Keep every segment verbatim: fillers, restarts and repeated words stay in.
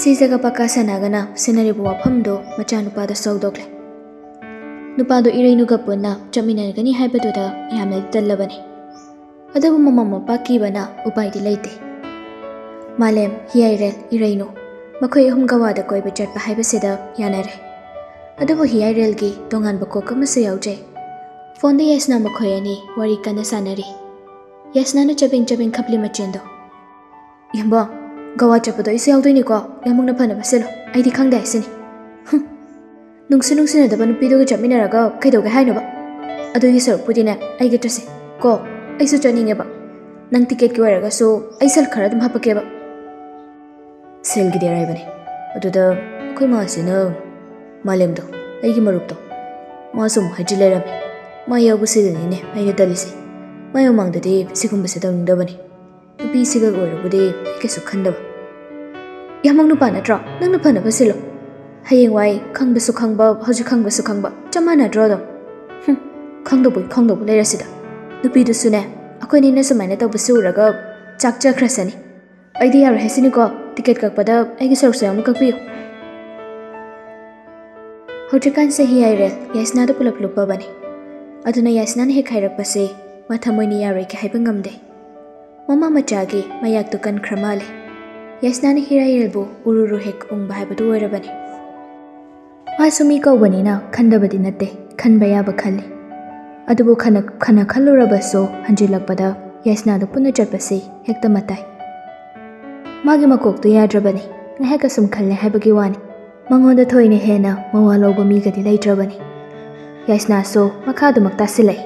ꯁꯤꯖꯒ ꯄꯀꯥ ꯁꯅꯥꯒꯅ ꯁꯤꯟꯅꯔꯤꯕ ꯋꯥꯐꯝꯗꯨ ꯃꯆꯥꯅꯨꯄꯥꯗ ꯁꯧꯗꯣꯛꯂꯦ꯫ ꯅꯨꯄꯥꯗꯨ ꯏꯔꯩꯅꯨꯒ ꯄꯨꯟꯅ ꯆꯠꯃꯤꯟꯅꯒꯅꯤ ꯍꯥꯏꯕꯗꯨꯗ ꯌꯥꯝꯅꯗꯤ ꯇꯜꯂꯕꯅꯤ꯫ ꯑꯗꯨꯕꯨ ꯃꯃꯥ ꯃꯄꯥ ꯀꯤꯕꯅ ꯎꯄꯥꯏꯗꯤ ꯂꯩꯇꯦ꯫ ꯃꯥꯂꯦꯝ, ꯍꯤꯌꯥꯏꯔꯦꯜ, ꯏꯔꯩꯅꯨ, ꯃꯈꯣꯏ ꯑꯍꯨꯝ ꯒꯋꯥꯗ ꯀꯣꯏꯕ ꯆꯠꯄ ꯍꯥꯏꯕꯁꯤꯗ ꯌꯥꯅꯔꯦ꯫ ꯑꯗꯨꯕꯨ ꯍꯤꯌꯥꯏꯔꯦꯜꯒꯤ ꯇꯣꯉꯥꯟꯕ ꯀꯣꯛ ꯑꯃꯁꯨ ꯌꯥꯎꯖꯩ꯫ ꯐꯣꯟꯗ ꯌꯥꯏꯁꯅꯥ ꯃꯈꯣꯏ ꯑꯅꯤ ꯋꯥꯔꯤ ꯀꯟꯅ ꯁꯥꯟꯅꯔꯤ꯫ ꯌꯥꯏꯁꯅꯥꯅ ꯆꯕꯦꯡ ꯆꯕꯦꯡ ꯈꯞꯂꯤ ꯃꯆꯦꯟꯗꯣ꯫ "ꯏꯌꯥꯝꯕ, ꯒꯋꯥ ꯆꯠꯄꯗꯣ ꯑꯩꯁꯨ ꯌꯥꯎꯗꯣꯏꯅꯤꯀꯣ, ꯌꯥꯝꯃꯨꯛꯅ ꯐꯅꯕ ꯁꯤꯜꯂꯣ, ꯑꯩꯗꯤ ꯈꯪꯗꯦ ꯍꯥꯏꯁꯤꯅꯤ꯫ ꯍꯨꯝ, ꯅꯨꯡꯁꯨ ꯅꯨꯡꯁꯤꯅꯗꯕ ꯅꯨꯄꯤꯗꯨꯒ ꯆꯠꯃꯤꯟꯅꯔꯒ ꯀꯩꯗꯧꯒꯦ ꯍꯥꯏꯅꯣꯕ? ꯑꯗꯨꯒꯤ ꯁꯔꯨꯛꯄꯨꯗꯤꯅꯦ, ꯑꯩꯒ ꯆꯠꯁꯦ ꯀꯣ, ꯑꯩꯁꯨ ꯆꯠꯅꯤꯡꯉꯦꯕ꯫ ꯅꯪ ꯇꯤꯀꯦꯠꯀꯤ ꯑꯣꯏꯔꯒꯁꯨ ꯑꯩ ꯁꯦꯜ ꯈꯔ ꯑꯗꯨꯝ ꯍꯥꯞꯄꯛꯀꯦꯕ꯫" ꯁꯦꯜꯒꯤꯗꯤ ꯑꯔꯥꯏꯕꯅꯦ꯫ ꯑꯗꯨꯗ ꯑꯩꯈꯣꯏ ꯃꯥꯁꯤꯅ ꯃꯥꯂꯦꯝꯗꯣ, ꯑꯩꯒꯤ ꯃꯔꯨꯞꯇꯣ, ꯃꯥꯁꯨ ꯑꯃꯨꯛ ꯍꯥꯏꯖꯤꯜ ꯂꯩꯔꯝꯃꯦ꯫ ꯃꯥ ꯌꯥꯎꯕꯁꯤꯗꯅꯤꯅꯦ ꯑꯩꯅ ꯇꯜꯂꯤꯁꯦ꯫ ꯃꯥꯏ ꯃꯃꯥꯡꯗꯗꯤ ꯁꯤꯒꯨꯝꯕꯁꯦ ꯇꯧꯅꯤꯡꯗꯕꯅꯤ꯫ ꯅꯨꯄꯤꯁꯤꯒ ꯑꯣꯏꯔꯕꯨꯗꯤ ꯑꯩ ꯀꯩꯁꯨ ꯈꯟꯗꯕ꯫ ꯌꯥꯝꯃꯛ ꯅꯨꯄꯥ ꯅꯠꯇ꯭ꯔꯣ? ꯅꯪꯅ ꯐꯅꯕ ꯁꯤꯜꯂꯣ꯫ ꯍꯌꯦꯡꯋꯥꯏ ꯈꯪꯕꯁꯨ ꯈꯪꯕ, ꯍꯧꯖꯤꯛ ꯈꯪꯕꯁꯨ ꯈꯪꯕ, ꯆꯞ ꯃꯥꯟꯅꯗ꯭ꯔꯣ ꯑꯗꯨꯝ? ꯍꯨꯝ, ꯈꯪꯗꯧꯕꯒꯤ ꯈꯪꯗꯧꯕ ꯂꯩꯔꯁꯤꯗ꯫ ꯅꯨꯄꯤꯗꯨꯁꯨꯅꯦ, ꯑꯩꯈꯣꯏꯅꯤꯅ ꯁꯨꯃꯥꯏꯅ ꯇꯧꯕꯁꯤ ꯎꯔꯒ ꯆꯥꯛꯆꯈ꯭ꯔꯁꯅꯤ꯫ ꯑꯩꯗꯤ ꯌꯥꯔꯣꯏ ꯍꯥꯏꯁꯤꯅꯤꯀꯣ, ꯇꯤꯀꯦꯠ ꯀꯛꯄꯗ ꯑꯩꯒꯤ ꯁꯔꯨꯛꯁꯨ ꯌꯥꯎꯅ ꯀꯛꯄꯤꯌꯨ꯫ ꯍꯧꯖꯤꯛꯀꯥꯟꯁꯦ ꯍꯤꯌꯥꯏꯔꯦꯜ ꯌꯥꯏꯁꯅꯥꯗ ꯄꯨꯂꯞ ꯂꯨꯞꯄꯕꯅꯤ꯫ ꯑꯗꯨꯅ ꯌꯥꯏꯁꯅꯥꯅ ꯍꯦꯛ ꯍꯥꯏꯔꯛꯄꯁꯦ ꯃꯊꯃꯣꯏꯅ ꯌꯥꯔꯣꯏꯒꯦ ꯍꯥꯏꯕ ꯉꯝꯗꯦ꯫ ꯃꯃꯥ ꯃꯆꯥꯒꯤ ꯃꯌꯥꯛꯇꯨ ꯀꯟꯈ꯭ꯔ ꯃꯥꯜꯂꯦ꯫ ꯌꯥꯏꯁꯅꯥꯅ ꯍꯤꯌꯥꯏꯔꯦꯜꯕꯨ ꯎꯔꯨꯔꯨ ꯍꯦꯛ ꯎꯪꯕ ꯍꯥꯏꯕꯗꯨ ꯑꯣꯏꯔꯕꯅꯤ꯫ ꯃꯥꯁꯨ ꯃꯤ ꯀꯧꯕꯅꯤꯅ ꯈꯟꯗꯕꯗꯤ ꯅꯠꯇꯦ, ꯈꯟꯕ ꯌꯥꯕ ꯈꯜꯂꯤ꯫ ꯑꯗꯨꯕꯨ ꯈꯅ ꯈꯅ ꯈꯜꯂꯨꯔꯕꯁꯨ ꯍꯟꯖꯤꯜꯂꯛꯄꯗ ꯌꯥꯏꯁꯅꯥꯗꯨ ꯄꯨꯟꯅ ꯆꯠꯄꯁꯤ ꯍꯦꯛꯇ ꯃꯇꯥꯏ꯫ ꯃꯥꯒꯤ ꯃꯀꯣꯛꯇꯨ ꯌꯥꯗ꯭ꯔꯕꯅꯤ꯫ ꯉꯥꯏꯍꯥꯛ ꯑꯁꯨꯝ ꯈꯜꯂꯦ ꯍꯥꯏꯕꯒꯤ ꯋꯥꯅꯤ꯫ ꯃꯉꯣꯟꯗ ꯊꯣꯏꯅ ꯍꯦꯟꯅ ꯃꯋꯥ ꯂꯧꯕ ꯃꯤꯒꯗꯤ ꯂꯩꯇ꯭ꯔꯕꯅꯤ꯫ ꯌꯥꯏꯁꯅꯥꯁꯨ ꯃꯈꯥꯗꯨꯃꯛ ꯇꯥꯁꯤꯜꯂꯛꯏ꯫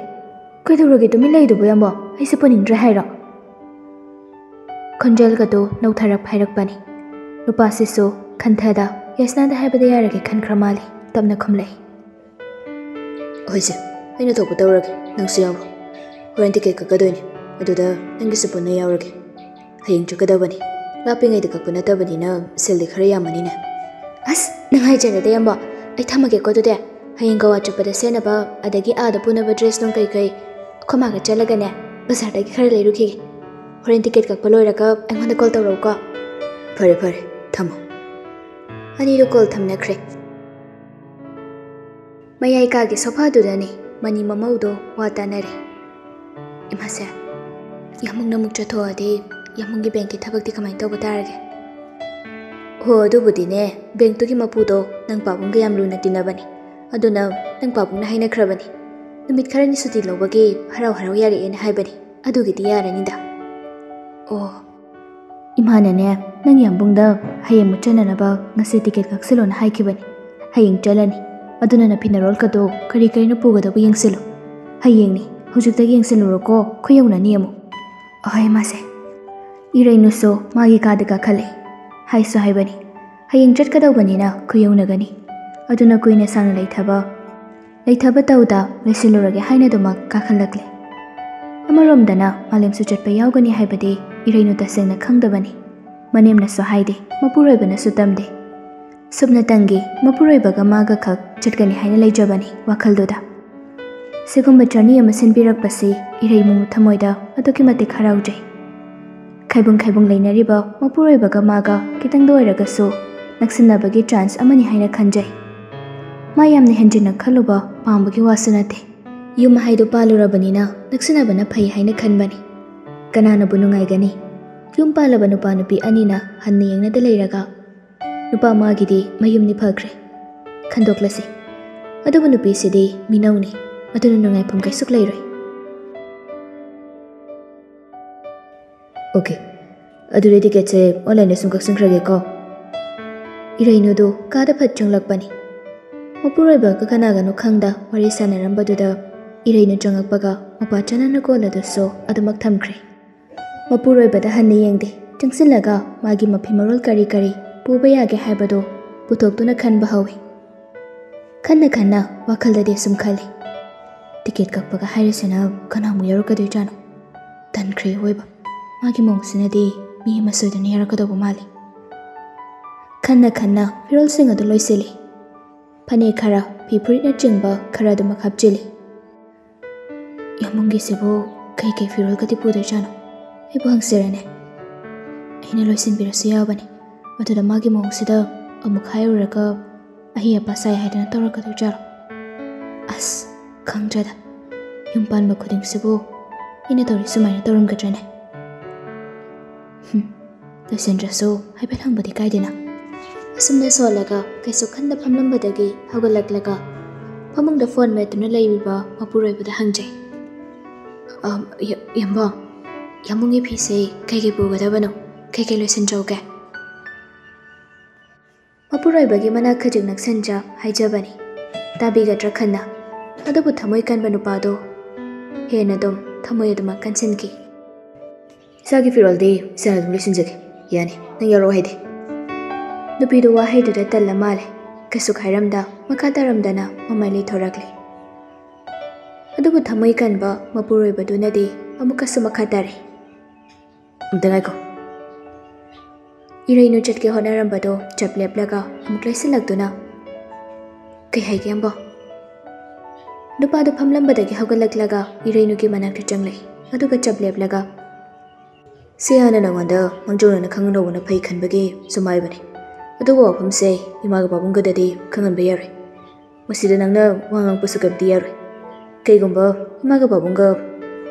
"ꯀꯩꯗꯧꯔꯒꯦ ꯇꯨꯃꯤꯟ ꯂꯩꯗꯨꯕꯨ, ꯌꯥꯝꯕꯣ? ꯑꯩꯁꯦ ꯄꯨꯅꯤꯡꯗ꯭ꯔꯦ ꯍꯥꯏꯔꯣ?" ꯈꯣꯟꯖꯦꯜꯒꯗꯨ ꯅꯧꯊꯔꯞ ꯍꯥꯏꯔꯛꯄꯅꯤ꯫ ꯅꯨꯄꯥꯁꯤꯁꯨ ꯈꯟꯊꯗ ꯌꯥꯏꯁꯅꯥꯗ ꯍꯥꯏꯕꯗ ꯌꯥꯔꯒꯦ ꯈꯟꯈ꯭ꯔ ꯃꯥꯜꯂꯤ꯫ ꯇꯞꯅ ꯈꯨꯝꯂꯛꯏ꯫ "ꯍꯣꯏꯁꯦ, ꯑꯩꯅ ꯊꯣꯛꯄ ꯇꯧꯔꯒꯦ, ꯅꯪꯁꯨ ꯌꯥꯎꯔꯣ꯫ ꯍꯣꯔꯦꯟ ꯇꯤꯀꯦꯠ ꯀꯛꯀꯗꯣꯏꯅꯦ, ꯑꯗꯨꯗ ꯅꯪꯒꯤꯁꯨ ꯄꯨꯟꯅ ꯌꯥꯎꯔꯒꯦ꯫ ꯍꯌꯦꯡ ꯆꯠꯀꯗꯕꯅꯤ꯫ ꯂꯥꯞꯄꯤꯉꯩꯗ ꯀꯛꯄ ꯅꯠꯇꯕꯅꯤꯅ ꯁꯦꯜꯗꯤ ꯈꯔ ꯌꯥꯝꯃꯅꯤꯅꯦ꯫" "ꯑꯁ, ꯅꯪ ꯍꯥꯏꯖꯔꯗꯤ, ꯌꯥꯝꯕꯣ, ꯑꯩ ꯊꯝꯃꯒꯦꯀꯣ ꯑꯗꯨꯗꯤ꯫ ꯍꯌꯦꯡ ꯒꯋꯥ ꯆꯠꯄꯗ ꯁꯦꯠꯅꯕ, ꯑꯗꯒꯤ ꯑꯥꯗ ꯄꯨꯅꯕ ꯗ꯭ꯔꯦꯁ ꯅꯨꯡ ꯀꯩꯀꯩ ꯑꯩꯈꯣꯏ ꯃꯥꯒ ꯆꯠꯂꯒꯅꯦ, ꯕꯖꯥꯔꯗꯒꯤ ꯈꯔ ꯂꯩꯔꯨꯈꯤꯒꯦ꯫ ꯍꯣꯔꯦꯟ ꯇꯤꯀꯦꯠ ꯀꯛꯄ ꯂꯣꯏꯔꯒ ꯑꯩꯉꯣꯟꯗ ꯀꯣꯜ ꯇꯧꯔꯛꯎꯀꯣ꯫" "ꯐꯔꯦ, ꯐꯔꯦ, ꯊꯝꯃꯣ꯫" ꯑꯅꯤꯗꯨ ꯀꯣꯜ ꯊꯝꯅꯈ꯭ꯔꯦ꯫ ꯃꯌꯥꯏ ꯀꯥꯒꯤ ꯁꯣꯐꯥꯗꯨꯗꯅꯤ ꯃꯅꯤ ꯃꯃꯧꯗꯣ ꯋꯥ ꯇꯥꯅꯔꯦ꯫ "ꯏꯃꯥꯁꯦ, ꯌꯥꯝꯕꯨꯡꯅ ꯑꯃꯨꯛ ꯆꯠꯊꯣꯛꯑꯗꯤ ꯌꯥꯝꯕꯨꯡꯒꯤ ꯕꯦꯡꯛꯀꯤ ꯊꯕꯛꯇꯤ ꯀꯃꯥꯏꯅ ꯇꯧꯕ ꯇꯥꯔꯒꯦ?" "ꯍꯣ, ꯑꯗꯨꯕꯨꯗꯤꯅꯦ, ꯕꯦꯡꯛꯇꯨꯒꯤ ꯃꯄꯨꯗꯣ ꯅꯪ ꯄꯥꯕꯨꯡꯒ ꯌꯥꯝ ꯂꯨꯅ ꯇꯤꯟꯅꯕꯅꯤ꯫ ꯑꯗꯨꯅ ꯅꯪ ꯄꯥꯕꯨꯡꯅ ꯍꯥꯏꯅꯈ꯭ꯔꯕꯅꯤ꯫ ꯅꯨꯃꯤꯠ ꯈꯔꯅꯤ ꯁꯨꯇꯤ ꯂꯧꯕꯒꯤ ꯍꯔꯥꯎ ꯍꯔꯥꯎ ꯌꯥꯔꯛꯑꯦꯅ ꯍꯥꯏꯕꯅꯤ꯫ ꯑꯗꯨꯒꯤꯗꯤ ꯌꯥꯔꯅꯤꯗ꯫" "ꯑꯣ, ꯏꯃꯥꯅꯅꯦ, ꯅꯪ ꯌꯥꯝꯕꯨꯡꯗ ꯍꯌꯦꯡ ꯃꯨꯠꯆꯅꯅꯕ ꯉꯁꯤ ꯇꯤꯀꯦꯠ ꯀꯛꯁꯤꯜꯂꯣꯅ ꯍꯥꯏꯈꯤꯕꯅꯤ꯫ ꯍꯌꯦꯡ ꯆꯠꯂꯅꯤ꯫ ꯑꯗꯨꯅ ꯅꯐꯤ ꯅꯔꯣꯜꯒꯗꯣ ꯀꯔꯤ ꯀꯔꯤꯅꯣ ꯄꯨꯒꯗꯕ ꯌꯦꯡꯁꯤꯜꯂꯨ꯫ ꯍꯌꯦꯡꯅꯤ, ꯍꯧꯖꯤꯛꯇꯒꯤ ꯌꯦꯡꯁꯤꯜꯂꯨꯔꯣꯀꯣ, ꯈꯨꯌꯧꯅꯅꯤ ꯑꯃꯨꯛ꯫" "ꯑꯍꯣꯏ, ꯏꯃꯥꯁꯦ꯫" ꯏꯔꯩꯅꯨꯁꯨ ꯃꯥꯒꯤ ꯀꯥꯗ ꯀꯥꯈꯠꯂꯦ꯫ ꯍꯥꯏꯁꯨ ꯍꯥꯏꯕꯅꯤ, ꯍꯌꯦꯡ ꯆꯠꯀꯗꯧꯕꯅꯤꯅ ꯈꯨꯌꯧꯅꯒꯅꯤ꯫ ꯑꯗꯨꯅ ꯀꯨꯏꯅ ꯁꯥꯡꯅ ꯂꯩꯊꯕ, ꯂꯩꯊꯕ ꯇꯧꯗ ꯂꯣꯏꯁꯤꯜꯂꯨꯔꯒꯦ ꯍꯥꯏꯅꯗꯨꯃꯛ ꯀꯥꯈꯠꯂꯛꯂꯦ꯫ ꯑꯃꯔꯣꯝꯗꯅ ꯃꯥꯂꯦꯝꯁꯨ ꯆꯠꯄ ꯌꯥꯎꯒꯅꯤ ꯍꯥꯏꯕꯗꯤ ꯏꯔꯩꯅꯨ ꯇꯁꯦꯡꯅ ꯈꯪꯗꯕꯅꯤ꯫ ꯃꯅꯦꯝꯅꯁꯨ ꯍꯥꯏꯗꯦ, ꯃꯄꯨꯔꯣꯏꯕꯅꯁꯨ ꯇꯝꯗꯦ꯫ ꯁꯨꯞꯅꯇꯪꯒꯤ ꯃꯄꯨꯔꯣꯏꯕꯒ ꯃꯥꯒ ꯈꯛ ꯆꯠꯀꯅꯤ ꯍꯥꯏꯅ ꯂꯩꯖꯕꯅꯤ ꯋꯥꯈꯜꯗꯨꯗ꯫ ꯁꯤꯒꯨꯝꯕ ꯖꯔꯅꯤ ꯑꯃ ꯁꯤꯟꯕꯤꯔꯛꯄꯁꯤ ꯏꯔꯩꯃꯨ ꯊꯃꯣꯏꯗ ꯑꯗꯨꯛꯀꯤ ꯃꯇꯤꯛ ꯍꯔꯥꯎꯖꯩ꯫ ꯈꯥꯏꯕꯨꯡ ꯈꯥꯏꯕꯨꯡ ꯂꯩꯅꯔꯤꯕ ꯃꯄꯨꯔꯣꯏꯕꯒ ꯃꯥꯒ ꯈꯤꯇꯪꯗ ꯑꯣꯏꯔꯒꯁꯨ ꯅꯛꯁꯤꯟꯅꯕꯒꯤ ꯆꯥꯟꯁ ꯑꯃꯅꯤ ꯍꯥꯏꯅ ꯈꯟꯖꯩ꯫ ꯃꯥ ꯌꯥꯝꯅ ꯍꯦꯟꯖꯤꯟꯅ ꯈꯜꯂꯨꯕ ꯄꯥꯝꯕꯒꯤ ꯋꯥꯁꯨ ꯅꯠꯇꯦ꯫ ꯌꯨꯝ ꯍꯥꯏꯗꯨ ꯄꯥꯜꯂꯨꯔꯕꯅꯤꯅ ꯅꯛꯁꯤꯟꯅꯕꯅ ꯐꯩ ꯍꯥꯏꯅ ꯈꯟꯕꯅꯤ꯫ ꯀꯅꯥꯅꯕꯨ ꯅꯨꯡꯉꯥꯏꯒꯅꯤ? ꯌꯨꯝ ꯄꯥꯜꯂꯕ ꯅꯨꯄꯥ ꯅꯨꯄꯤ ꯑꯅꯤꯅ ꯍꯟꯅ ꯌꯦꯡꯅꯗ ꯂꯩꯔꯒ ꯅꯨꯄꯥ ꯃꯥꯒꯤꯗꯤ ꯃꯌꯨꯝꯅꯤ ꯐꯈ꯭ꯔꯦ꯫ ꯈꯟꯗꯣꯛꯂꯁꯤ꯫ ꯑꯗꯨꯕꯨ ꯅꯨꯄꯤꯁꯤꯗꯤ ꯃꯤꯅꯧꯅꯤ꯫ ꯑꯗꯨꯅ ꯅꯨꯡꯉꯥꯏꯐꯝ ꯀꯩꯁꯨꯛ ꯂꯩꯔꯣꯏ꯫ "ꯑꯣꯀꯦ, ꯑꯗꯨꯗꯤ ꯇꯤꯀꯦꯠꯁꯦ ꯑꯣꯟꯂꯥꯏꯟꯗ ꯁꯨꯝ ꯀꯛꯁꯤꯟꯈ꯭ꯔꯒꯦꯀꯣ꯫" ꯏꯔꯩꯅꯨꯗꯨ ꯀꯥꯗ ꯐꯠ ꯆꯪꯂꯛꯄꯅꯤ꯫ ꯃꯄꯨꯔꯣꯏꯕꯒ ꯀꯅꯥꯒꯅꯣ ꯈꯪꯗ ꯋꯥꯔꯤ ꯁꯥꯟꯅꯔꯝꯕꯗꯨꯗ ꯏꯔꯩꯅꯨ ꯆꯪꯂꯛꯄꯒ ꯃꯄꯥ ꯆꯅꯥꯅ ꯀꯣꯜ ꯑꯗꯨꯁꯨ ꯑꯗꯨꯃꯛ ꯊꯝꯈ꯭ꯔꯦ꯫ ꯃꯄꯨꯔꯣꯏꯕꯗ ꯍꯟꯅ ꯌꯦꯡꯗꯦ꯫ ꯆꯪꯁꯤꯜꯂꯒ ꯃꯥꯒꯤ ꯃꯐꯤ ꯃꯔꯣꯜ ꯀꯔꯤ ꯀꯔꯤ ꯄꯨꯕ ꯌꯥꯒꯦ ꯍꯥꯏꯕꯗꯨ ꯄꯨꯊꯣꯛꯇꯨꯅ ꯈꯟꯕ ꯍꯧꯏ꯫ ꯈꯟꯅ ꯈꯟꯅ ꯋꯥꯈꯜꯗꯗꯤ ꯑꯁꯨꯝ ꯈꯜꯂꯤ, "ꯇꯤꯀꯦꯠ ꯀꯛꯄꯒ ꯍꯥꯏꯔꯤꯁꯤꯅ ꯀꯅꯥꯃꯨꯛ ꯌꯥꯎꯔꯛꯀꯗꯣꯏꯖꯥꯠꯅꯣ? ꯇꯟꯈ꯭ꯔꯦ ꯑꯑꯣꯏꯕ꯫ ꯃꯥꯒꯤ ꯃꯑꯣꯡꯁꯤꯅꯗꯤ ꯃꯤ ꯑꯃ ꯁꯣꯏꯗꯅ ꯌꯥꯎꯔꯛꯀꯗꯧꯕ ꯃꯥꯜꯂꯤ꯫" ꯈꯟꯅ ꯈꯟꯅ ꯐꯤꯔꯣꯜꯁꯤꯡ ꯑꯗꯨ ꯂꯣꯏꯁꯤꯜꯂꯤ꯫ ꯐꯅꯦꯛ ꯈꯔ, ꯐꯤ ꯐꯨꯔꯤꯠꯅꯆꯤꯡꯕ ꯈꯔ ꯑꯗꯨꯃꯛ ꯍꯥꯞꯆꯤꯜꯂꯤ꯫ "ꯌꯥꯝꯕꯨꯡꯒꯤꯁꯤꯕꯨ ꯀꯩꯀꯩ ꯐꯤꯔꯣꯜꯒꯗꯤ ꯄꯨꯗꯣꯏꯖꯥꯠꯅꯣ? ꯑꯩꯕꯨ ꯍꯪꯁꯤꯔꯅꯦ? ꯑꯩꯅ ꯂꯣꯏꯁꯤꯟꯕꯤꯔꯁꯨ ꯌꯥꯕꯅꯤ꯫ ꯑꯗꯨꯗ ꯃꯥꯒꯤ ꯃꯑꯣꯡꯁꯤꯗ ꯑꯃꯨꯛ ꯍꯥꯏꯔꯨꯔꯒ ꯑꯍꯩ ꯑꯄꯥ ꯁꯥꯏ ꯍꯥꯏꯗꯅ ꯇꯧꯔꯛꯀꯗꯣꯏꯖꯥꯠꯂꯣ? ꯑꯁ, ꯈꯪꯗ꯭ꯔꯦꯗ꯫ ꯌꯨꯝ ꯄꯥꯟꯕ ꯈꯨꯗꯤꯡꯁꯤꯕꯨ ꯑꯩꯅ ꯇꯧꯔꯤ ꯁꯨꯃꯥꯏꯅ ꯇꯧꯔꯝꯒꯗ꯭ꯔꯅꯦ? ꯍꯨꯝ, ꯂꯣꯏꯁꯤꯟꯗ꯭ꯔꯁꯨ ꯍꯥꯏꯐꯦꯠ ꯍꯪꯕꯗꯤ ꯀꯥꯏꯗꯦꯅ꯫ ꯑꯁꯨꯝꯅ ꯁꯣꯜꯂꯒ ꯀꯩꯁꯨ ꯈꯟꯗ ꯐꯝꯂꯝꯕꯗꯒꯤ ꯍꯧꯒꯠꯂꯛꯂꯒ ꯐꯃꯨꯡꯗ ꯐꯣꯟ ꯃꯦꯠꯇꯨꯅ ꯂꯩꯔꯤꯕ ꯃꯄꯨꯔꯣꯏꯕꯗ ꯍꯪꯖꯩ꯫ "ꯑꯝ, ꯌ-, ꯌꯥꯝꯕꯣ, ꯌꯥꯝꯕꯨꯡꯒꯤ ꯐꯤꯁꯦ ꯀꯩꯀꯩ ꯄꯨꯒꯗꯕꯅꯣ? ꯀꯩꯀꯩ ꯂꯣꯏꯁꯤꯟꯖꯧꯒꯦ?" ꯃꯄꯨꯔꯣꯏꯕꯒꯤ ꯃꯅꯥꯛ ꯈꯖꯤꯛ ꯅꯛꯁꯟꯖ ꯍꯥꯏꯖꯕꯅꯤ꯫ ꯇꯥꯕꯤꯒꯗ꯭ꯔꯥ ꯈꯟꯅ꯫ ꯑꯗꯨꯕꯨ ꯊꯃꯣꯏ ꯀꯟꯕ ꯅꯨꯄꯥꯗꯣ ꯍꯦꯟꯅ ꯑꯗꯨꯝ ꯊꯃꯣꯏ ꯑꯗꯨꯃꯛ ꯀꯟꯁꯤꯟꯈꯤ꯫ "ꯏꯆꯥꯒꯤ ꯐꯤꯔꯣꯜꯗꯤ ꯏꯆꯥꯅ ꯑꯗꯨꯝ ꯂꯣꯏꯁꯤꯟꯖꯒꯦ꯫ ꯌꯥꯅꯤ, ꯅꯪ ꯌꯥꯎꯔꯛꯑꯣ ꯍꯥꯏꯗꯦ?" ꯅꯨꯄꯤꯗꯨ ꯋꯥꯍꯩꯗꯨꯗ ꯇꯜꯂ ꯃꯥꯜꯂꯦ꯫ ꯀꯩꯁꯨ ꯈꯥꯏꯔꯝꯗ ꯃꯈꯥ ꯇꯥꯔꯝꯗꯅ ꯃꯃꯥꯏ ꯂꯩꯊꯣꯔꯛꯂꯦ꯫ ꯑꯗꯨꯕꯨ ꯊꯃꯣꯏ ꯀꯟꯕ ꯃꯄꯨꯔꯣꯏꯕꯗꯨꯅꯗꯤ ꯑꯃꯨꯛꯀꯁꯨ ꯃꯈꯥ ꯇꯥꯔꯦ꯫ "ꯑꯝꯇ ꯉꯥꯏꯈꯣ꯫" ꯏꯔꯩꯅꯨ ꯆꯠꯀꯦ ꯍꯣꯠꯅꯔꯝꯕꯗꯣ ꯆꯞ ꯂꯦꯞꯂꯒ ꯑꯃꯨꯛ ꯂꯩꯁꯤꯜꯂꯛꯇꯨꯅ, "ꯀꯩ ꯍꯥꯏꯒꯦ, ꯑꯝꯕꯣ?" ꯅꯨꯄꯥꯗꯨ ꯐꯝꯂꯝꯕꯗꯒꯤ ꯍꯧꯒꯠꯂꯛꯂꯒ ꯏꯔꯩꯅꯨꯒꯤ ꯃꯅꯥꯛꯇ ꯆꯪꯂꯛꯏ꯫ ꯑꯗꯨꯒ ꯆꯞ ꯂꯦꯞꯂꯒ, "ꯁꯤ ꯍꯥꯟꯅ ꯅꯉꯣꯟꯗ ꯃꯥꯡꯖꯧꯅꯅ ꯈꯪꯍꯟꯍꯧꯕꯅ ꯐꯩ ꯈꯟꯕꯒꯤ ꯁꯨꯝ ꯍꯥꯏꯕꯅꯤ꯫ ꯑꯗꯨꯒ ꯋꯥꯐꯝꯁꯦ ꯏꯃꯥꯒ ꯄꯥꯕꯨꯡꯒꯗꯗꯤ ꯈꯪꯍꯟꯕ ꯌꯥꯔꯣꯏ꯫ ꯃꯁꯤꯗ ꯅꯪꯅ ꯋꯥ ꯉꯥꯡꯕꯁꯨ ꯀꯔꯤꯝꯇ ꯌꯥꯔꯣꯏ꯫ ꯀꯩꯒꯨꯝꯕ ꯏꯃꯥꯒ ꯄꯥꯕꯨꯡꯒ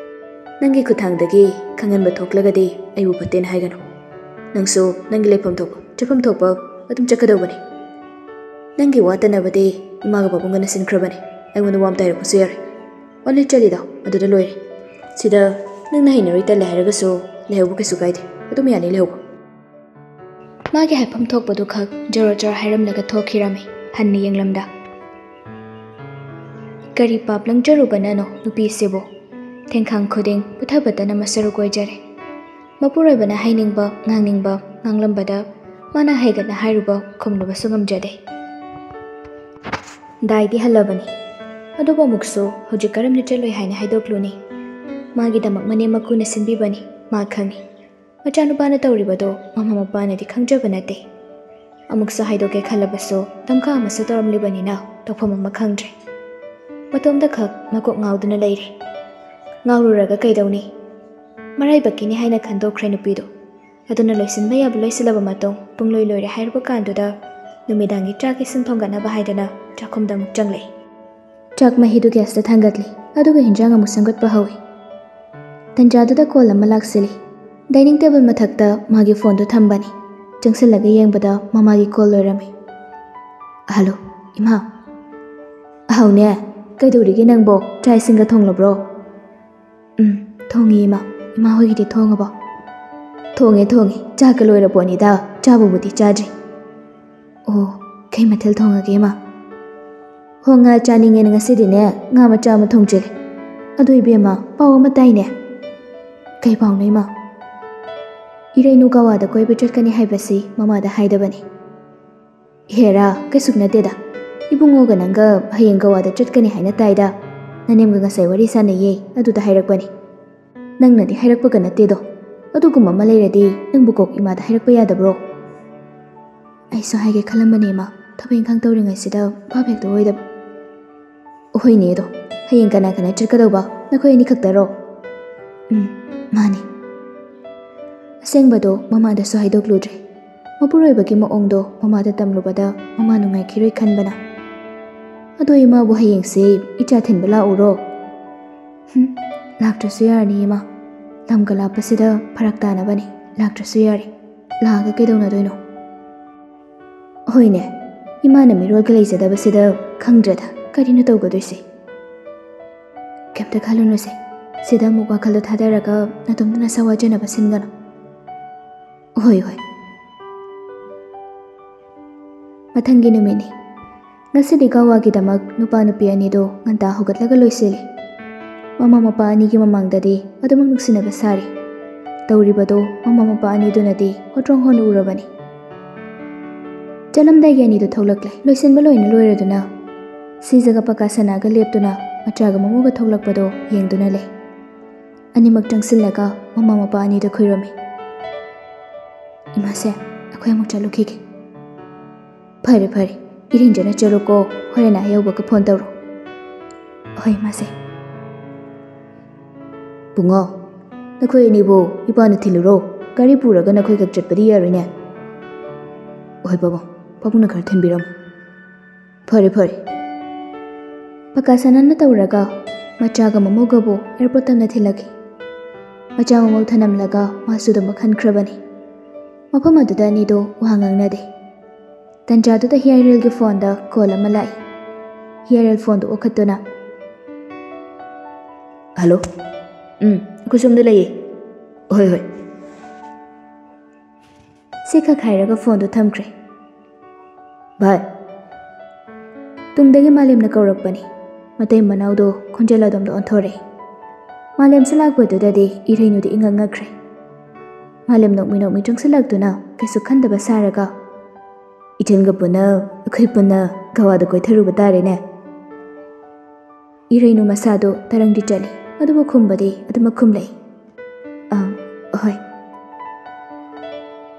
ꯅꯪꯒꯤ ꯈꯨꯠꯊꯥꯡꯗꯒꯤ ꯈꯪꯍꯟꯕ ꯊꯣꯛꯂꯒꯗꯤ ꯑꯩꯕꯨ ꯐꯠꯇꯦꯅ ꯍꯥꯏꯒꯅꯨ꯫ ꯅꯪꯁꯨ ꯅꯪꯒꯤ ꯂꯩꯐꯝ ꯊꯣꯛꯄ, ꯆꯠꯐꯝ ꯊꯣꯛꯄ ꯑꯗꯨꯝ ꯆꯠꯀꯗꯧꯕꯅꯤ꯫ ꯅꯪꯒꯤ ꯋꯥꯇꯅꯕꯗꯤ ꯏꯃꯥꯒ ꯄꯥꯕꯨꯡꯒꯅ ꯁꯤꯟꯈ꯭ꯔꯕꯅꯤ꯫ ꯑꯩꯉꯣꯟꯗ ꯋꯥ ꯑꯃꯇ ꯍꯥꯏꯔꯛꯄꯁꯨ ꯌꯥꯔꯣꯏ꯫ ꯑꯣꯟꯂꯤ ꯆꯠꯂꯤꯗꯣ ꯑꯗꯨꯗ ꯂꯣꯏꯔꯦ꯫ ꯁꯤꯗ ꯅꯪꯅ ꯍꯩꯅꯔꯣꯏ ꯇꯜꯂꯦ ꯍꯥꯏꯔꯒꯁꯨ ꯂꯩꯍꯧꯕ ꯀꯩꯁꯨ ꯀꯥꯏꯗꯦ꯫ ꯑꯗꯨꯝ ꯌꯥꯅꯤ ꯂꯩꯍꯧꯕ꯫" ꯃꯥꯒꯤ ꯍꯥꯏꯐꯝ ꯊꯣꯛꯄꯗꯨ ꯈꯛ ꯖꯣꯔꯣ ꯖꯣꯔꯣ ꯍꯥꯏꯔꯝꯂꯒ ꯊꯣꯛꯈꯤꯔꯝꯃꯤ꯫ ꯍꯟꯅ ꯌꯦꯡꯂꯝꯗ꯫ ꯀꯔꯤ ꯄꯥꯞ ꯂꯪꯖꯔꯨꯕꯅꯅꯣ ꯅꯨꯄꯤꯁꯤꯕꯨ? ꯊꯦꯡꯈꯥꯡ ꯈꯨꯗꯤꯡ ꯄꯨꯊꯕꯇꯅ ꯃꯁꯔꯨꯛ ꯑꯣꯏꯖꯔꯦ꯫ ꯃꯄꯨꯔꯣꯏꯕꯅ ꯍꯥꯏꯅꯤꯡꯕ, ꯉꯥꯡꯅꯤꯡꯕ ꯉꯥꯡꯂꯝꯕꯗ ꯃꯥꯅ ꯍꯩꯒꯠꯅ ꯍꯥꯏꯔꯨꯕ ꯈꯨꯝꯂꯨꯕꯁꯨ ꯉꯝꯖꯗꯦ꯫ ꯗꯥꯏꯗꯤ ꯍꯜꯂꯕꯅꯤ꯫ ꯑꯗꯨꯕꯨ ꯑꯃꯨꯛꯁꯨ ꯍꯧꯖꯤꯛ ꯀꯔꯝꯅ ꯆꯠꯂꯨꯏ ꯍꯥꯏꯅ ꯍꯥꯏꯗꯣꯛꯂꯨꯅꯤ? ꯃꯥꯒꯤꯗꯃꯛ ꯃꯅꯦꯝ ꯃꯀꯨꯅ ꯁꯤꯟꯕꯤꯕꯅꯤ, ꯃꯥ ꯈꯪꯏ꯫ ꯃꯆꯥꯅꯨꯄꯥꯅ ꯇꯧꯔꯤꯕꯗꯣ ꯃꯃꯥ ꯃꯄꯥꯅꯗꯤ ꯈꯪꯖꯕ ꯅꯠꯇꯦ꯫ ꯑꯃꯨꯛꯁꯨ ꯍꯥꯏꯗꯣꯛꯀꯦ ꯈꯜꯂꯕꯁꯨ ꯇꯝꯈꯥ ꯑꯃꯁꯨ ꯇꯧꯔꯝꯂꯤꯕꯅꯤꯅ ꯇꯧꯐꯝ ꯑꯃ ꯈꯪꯗ꯭ꯔꯦ꯫ ꯃꯇꯣꯝꯗꯈꯛ ꯃꯀꯣꯛ ꯉꯥꯎꯗꯨꯅ ꯂꯩꯔꯦ꯫ ꯉꯥꯎꯔꯨꯔꯒ ꯀꯩꯗꯧꯅꯤ? ꯃꯔꯥꯏꯕꯛꯀꯤꯅꯤ ꯍꯥꯏꯅ ꯈꯟꯗꯣꯛꯈ꯭ꯔꯦ ꯅꯨꯄꯤꯗꯣ꯫ ꯑꯗꯨꯅ ꯂꯣꯏꯁꯤꯟꯕ ꯌꯥꯕ ꯂꯣꯏꯁꯤꯜꯂꯕ ꯃꯇꯨꯡ ꯄꯨꯡꯂꯣꯏ ꯂꯣꯏꯔꯦ ꯍꯥꯏꯔꯕ ꯀꯥꯟꯗꯨꯗ ꯅꯨꯃꯤꯗꯥꯡꯒꯤ ꯆꯥꯛ ꯏꯁꯤꯡ ꯊꯣꯡꯒꯠꯅꯕ ꯍꯥꯏꯗꯅ ꯆꯥꯛꯈꯨꯝꯗ ꯑꯃꯨꯛ ꯆꯪꯂꯛꯏ꯫ ꯆꯥꯛ ꯃꯍꯤꯗꯨ ꯒ꯭ꯌꯥꯁꯇ ꯊꯥꯡꯒꯠꯂꯤ, ꯑꯗꯨꯒ ꯍꯤꯟꯖꯥꯡ ꯑꯃꯨꯛ ꯁꯦꯝꯒꯠꯄ ꯍꯧꯏ꯫ ꯇꯟꯖꯥꯗꯨꯗ ꯀꯣꯜ ꯑꯃ ꯂꯥꯛꯁꯤꯜꯂꯤ꯫ ꯗꯥꯏꯅꯤꯡ ꯇꯦꯕꯜ ꯃꯊꯛꯇ ꯃꯥꯒꯤ ꯐꯣꯟꯗꯨ ꯊꯝꯕꯅꯤ꯫ ꯆꯪꯁꯤꯜꯂꯒ ꯌꯦꯡꯕꯗ ꯃꯃꯥꯒꯤ ꯀꯣꯜ ꯑꯣꯏꯔꯝꯃꯤ꯫ "ꯍꯜꯂꯣ, ꯏꯃꯥ꯫" "ꯑꯍꯧꯅꯦ, ꯀꯩꯗꯧꯔꯤꯒꯦ ꯅꯪꯕꯣ? ꯆꯥꯛ ꯏꯁꯤꯡꯒ ꯊꯣꯡꯂꯕ꯭ꯔꯣ?" "ꯎꯝ, ꯊꯣꯡꯉꯤ ꯏꯃꯥ꯫ ꯏꯃꯥ ꯍꯣꯏꯒꯤꯗꯤ ꯊꯣꯡꯉꯕꯣ?" "ꯊꯣꯡꯉꯦ, ꯊꯣꯡꯉꯦ꯫ ꯆꯥꯛꯀ ꯂꯣꯏꯔ ꯄꯣꯠꯅꯤꯗ꯫ ꯆꯥꯕꯕꯨꯗꯤ ꯆꯥꯗ꯭ꯔꯤ꯫" "ꯑꯣ, ꯀꯩ ꯃꯊꯦꯜ ꯊꯣꯡꯉꯒꯦ ꯏꯃꯥ?" "ꯍꯣ, ꯉꯥ ꯆꯥꯅꯤꯡꯉꯦꯅ ꯉꯁꯤꯗꯤꯅꯦ, ꯉꯥ ꯃꯆꯥ ꯑꯃ ꯊꯣꯡꯖꯤꯜꯂꯦ꯫ ꯑꯗꯣ ꯏꯕꯦꯝꯃ, ꯄꯥꯎ ꯑꯃ ꯇꯥꯏꯅꯦ?" "ꯀꯩ ꯄꯥꯎꯅꯣ ꯏꯃꯥ?" "ꯏꯔꯩꯅꯨ ꯒꯋꯥꯗ ꯀꯣꯏꯕ ꯆꯠꯀꯅꯤ ꯍꯥꯏꯕꯁꯤ ꯃꯃꯥꯗ ꯍꯥꯏꯗꯕꯅꯤ꯫" "ꯍꯦꯔꯥ, ꯀꯩꯁꯨ ꯅꯠꯇꯦꯗ꯫ ꯏꯕꯨꯡꯉꯣꯒ ꯅꯪꯒ ꯍꯌꯦꯡ ꯒꯋꯥꯗ ꯆꯠꯀꯅꯤ ꯍꯥꯏꯅ ꯇꯥꯏꯗ꯫ ꯅꯅꯦꯝꯒ ꯉꯁꯥꯏ ꯋꯥꯔꯤ ꯁꯥꯟꯅꯩꯌꯦ, ꯑꯗꯨꯗ ꯍꯥꯏꯔꯛꯄꯅꯤ꯫ ꯅꯪꯅꯗꯤ ꯍꯥꯏꯔꯛꯄꯒ ꯅꯠꯇꯦꯗꯣ꯫ ꯑꯗꯨꯒꯨꯝꯕ ꯑꯃ ꯂꯩꯔꯗꯤ ꯅꯪꯕꯨ ꯀꯣꯛ ꯏꯃꯥꯗ ꯍꯥꯏꯔꯛꯄ ꯌꯥꯗꯕ꯭ꯔꯣ?" "ꯑꯩꯁꯨ ꯍꯥꯏꯒꯦ ꯈꯜꯂꯝꯕꯅꯦ ꯏꯃꯥ, ꯊꯕꯛ ꯏꯪꯈꯥꯡ ꯇꯧꯔꯤꯉꯩꯁꯤꯗ ꯚꯥꯞ ꯍꯦꯛꯇ ꯑꯣꯏꯗꯕ꯫" "ꯍꯣꯏꯅꯦ ꯑꯗꯣ, ꯍꯌꯦꯡ ꯀꯅꯥ ꯀꯅꯥ ꯆꯠꯀꯗꯧꯕ? ꯅꯈꯣꯏ ꯑꯅꯤ ꯈꯛꯇꯔꯣ?" "ꯎꯝ, ꯃꯥꯅꯤ꯫" ꯑꯁꯦꯡꯕꯗꯣ ꯃꯃꯥꯗꯁꯨ ꯍꯥꯏꯗꯣꯛꯂꯨꯗ꯭ꯔꯦ꯫ ꯃꯄꯨꯔꯣꯏꯕꯒꯤ ꯃꯑꯣꯡꯗꯣ ꯃꯃꯥꯗ ꯇꯝꯂꯨꯕꯗ ꯃꯃꯥ ꯅꯨꯡꯉꯥꯏꯈꯤꯔꯣꯏ ꯈꯟꯕꯅ꯫ "ꯑꯗꯣ ꯏꯃꯥꯕꯨ ꯍꯌꯦꯡꯁꯦ ꯏꯆꯥ ꯊꯤꯟꯕ ꯂꯥꯛꯎꯔꯣ?" "ꯍꯨꯝ, ꯂꯥꯛꯇ꯭ꯔꯁꯨ ꯌꯥꯔꯅꯤ ꯏꯃꯥ꯫ ꯂꯝꯒ ꯂꯥꯞꯄꯁꯤꯗ ꯐꯔꯛ ꯇꯥꯅꯕꯅꯤ꯫ ꯂꯥꯛꯇ꯭ꯔꯁꯨ ꯌꯥꯔꯦ꯫ ꯂꯥꯛꯑꯒ ꯀꯩꯗꯧꯅꯗꯣꯏꯅꯣ?" "ꯍꯣꯏꯅꯦ, ꯏꯃꯥꯅ ꯃꯤꯔꯣꯜꯒ ꯂꯩꯖꯗꯕꯁꯤꯗ ꯈꯪꯗ꯭ꯔꯦꯗ ꯀꯔꯤꯅꯣ ꯇꯧꯒꯗꯣꯏꯁꯦ꯫" "ꯀꯩꯝꯇ ꯈꯜꯂꯨꯅꯨꯁꯦ꯫ ꯁꯤꯗ ꯑꯃꯨꯛ ꯋꯥꯈꯜꯗꯣ ꯊꯥꯗꯔꯒ ꯅꯇꯣꯝꯇ ꯅꯁꯥ ꯋꯥꯖꯅꯕ ꯁꯤꯟꯒꯅꯨ꯫" "ꯍꯣꯏ, ꯍꯣꯏ꯫" ꯃꯊꯪꯒꯤ ꯅꯨꯃꯤꯠꯅꯤ꯫ ꯉꯁꯤꯗꯤ ꯒꯋꯥꯒꯤꯗꯃꯛ ꯅꯨꯄꯥ ꯅꯨꯄꯤ ꯑꯅꯤꯗꯣ ꯉꯟꯇꯥ ꯍꯧꯒꯠꯂꯒ ꯂꯣꯏꯁꯤꯜꯂꯤ꯫ ꯃꯃꯥ ꯃꯄꯥ ꯑꯅꯤꯒꯤ ꯃꯃꯥꯡꯗꯗꯤ ꯑꯗꯨꯃꯛ ꯅꯨꯡꯁꯤꯅꯕ ꯁꯥꯔꯤ꯫ ꯇꯧꯔꯤꯕꯗꯣ ꯃꯃꯥ ꯃꯄꯥ ꯑꯅꯤꯗꯨꯅꯗꯤ ꯍꯣꯇ꯭ꯔꯣꯡ ꯍꯣꯟꯅ ꯎꯔꯕꯅꯤ꯫ ꯆꯠꯂꯝꯗꯥꯏꯒꯤ ꯑꯅꯤꯗꯨ ꯊꯣꯛꯂꯛꯂꯦ꯫ ꯂꯣꯏꯁꯤꯟꯕ ꯂꯣꯏꯅ ꯂꯣꯏꯔꯗꯨꯅ ꯁꯤꯖꯒ ꯄꯀꯥ ꯁꯅꯥꯒ ꯂꯦꯞꯇꯨꯅ ꯃꯆꯥꯒ ꯃꯃꯧꯒ ꯊꯣꯛꯂꯛꯄꯗꯣ ꯌꯦꯡꯗꯨꯅ ꯂꯩ꯫ ꯑꯅꯤꯃꯛ ꯆꯪꯁꯤꯜꯂꯒ ꯃꯃꯥ ꯃꯄꯥ ꯑꯅꯤꯗ ꯈꯨꯔꯨꯝꯃꯤ꯫ "ꯏꯃꯥꯁꯦ, ꯑꯩꯈꯣꯏ ꯑꯃꯨꯛ ꯆꯠꯂꯨꯈꯤꯒꯦ꯫" "ꯐꯔꯦ, ꯐꯔꯦ꯫ ꯏꯔꯦꯟꯖꯅ ꯆꯠꯂꯨꯀꯣ꯫ ꯍꯣꯔꯦꯟ ꯑꯥ ꯌꯧꯕꯒ ꯐꯣꯟ ꯇꯧꯔꯣ꯫" "ꯍꯣꯏ, ꯏꯃꯥꯁꯦ꯫" "ꯕꯨꯡꯉꯣ, ꯅꯈꯣꯏ ꯑꯅꯤꯕꯨ ꯏꯄꯥꯅ ꯊꯤꯜꯂꯨꯔꯣ꯫ ꯒꯥꯔꯤ ꯄꯨꯔꯒ ꯅꯈꯣꯏ ꯈꯛ ꯆꯠꯄꯗꯤ ꯌꯥꯔꯣꯏꯅꯦ꯫" "ꯍꯣꯏ, ꯄꯥꯕꯨꯡ꯫ ꯄꯥꯕꯨꯡꯅ ꯈꯔ ꯊꯤꯟꯕꯤꯔꯝꯃꯨ꯫ ꯐꯔꯦ, ꯐꯔꯦ꯫ ꯄꯀꯥ ꯁꯅꯥꯅ ꯇꯧꯔꯒ ꯃꯆꯥꯒ ꯃꯃꯧꯒꯕꯨ ꯑꯦꯌꯥꯔꯄꯣꯔꯠ ꯇꯝꯅ ꯊꯤꯜꯂꯛꯈꯤ꯫ ꯃꯆꯥ ꯃꯃꯧ ꯊꯅꯝꯂꯒ ꯃꯥꯁꯨ ꯑꯗꯨꯃꯛ ꯍꯟꯈ꯭ꯔꯕꯅꯤ꯫ ꯃꯐꯝ ꯑꯗꯨꯗ ꯑꯅꯤꯗꯨ ꯋꯥ ꯉꯥꯡꯅꯗꯦ꯫ ꯇꯟꯖꯥꯗꯨꯗ ꯍꯤꯌꯥꯏꯔꯦꯜꯒꯤ ꯐꯣꯟꯗ ꯀꯣꯜ ꯑꯃ ꯂꯥꯛꯏ꯫ ꯍꯤꯌꯥꯏꯔꯦꯜ ꯐꯣꯟꯗꯨ ꯑꯣꯛꯈꯠꯇꯨꯅ, "ꯍꯜꯂꯣ꯫ ꯎꯝ, ꯑꯩꯈꯣꯏ ꯁꯣꯝꯗ ꯂꯩꯌꯦ꯫ ꯍꯣꯏ, ꯍꯣꯏ꯫" ꯁꯤ ꯈꯛ ꯍꯥꯏꯔꯒ ꯐꯣꯟꯗꯨ ꯊꯝꯈ꯭ꯔꯦ꯫ "ꯚꯥꯏ꯫" ꯇꯨꯡꯗꯒꯤ ꯃꯥꯂꯦꯝꯅ ꯀꯧꯔꯛꯄꯅꯤ꯫ ꯃꯇꯩ ꯃꯅꯥꯎꯗꯣ ꯈꯣꯟꯖꯦꯜ ꯑꯗꯣꯝꯗ ꯑꯣꯟꯊꯣꯔꯛꯏ꯫ ꯃꯥꯂꯦꯝꯁꯨ ꯂꯥꯛꯄꯗꯨꯗꯗꯤ ꯏꯔꯩꯅꯨꯗꯤ ꯏꯉꯛ ꯉꯛꯈ꯭ꯔꯦ꯫ ꯃꯥꯂꯦꯝ ꯅꯣꯛꯃꯤ ꯅꯣꯛꯃꯤ ꯆꯪꯁꯤꯜꯂꯛꯇꯨꯅ ꯀꯩꯁꯨ ꯈꯟꯗꯕ ꯁꯥꯔꯒ, "ꯏꯆꯟꯒ ꯄꯨꯟꯅ ꯑꯩꯈꯣꯏ ꯄꯨꯟꯅ ꯒꯋꯥꯗ ꯀꯣꯏꯊꯔꯨꯕ ꯇꯥꯔꯦꯅꯦ꯫" ꯏꯔꯩꯅꯨ ꯃꯁꯥꯗꯨ ꯇꯔꯪꯗꯤ ꯆꯠꯂꯤ, ꯑꯗꯨꯕꯨ ꯈꯨꯝꯕꯗꯤ ꯑꯗꯨꯃꯛ ꯈꯨꯝꯂꯛꯏ꯫ "ꯑꯪ, ꯍꯣꯏ꯫"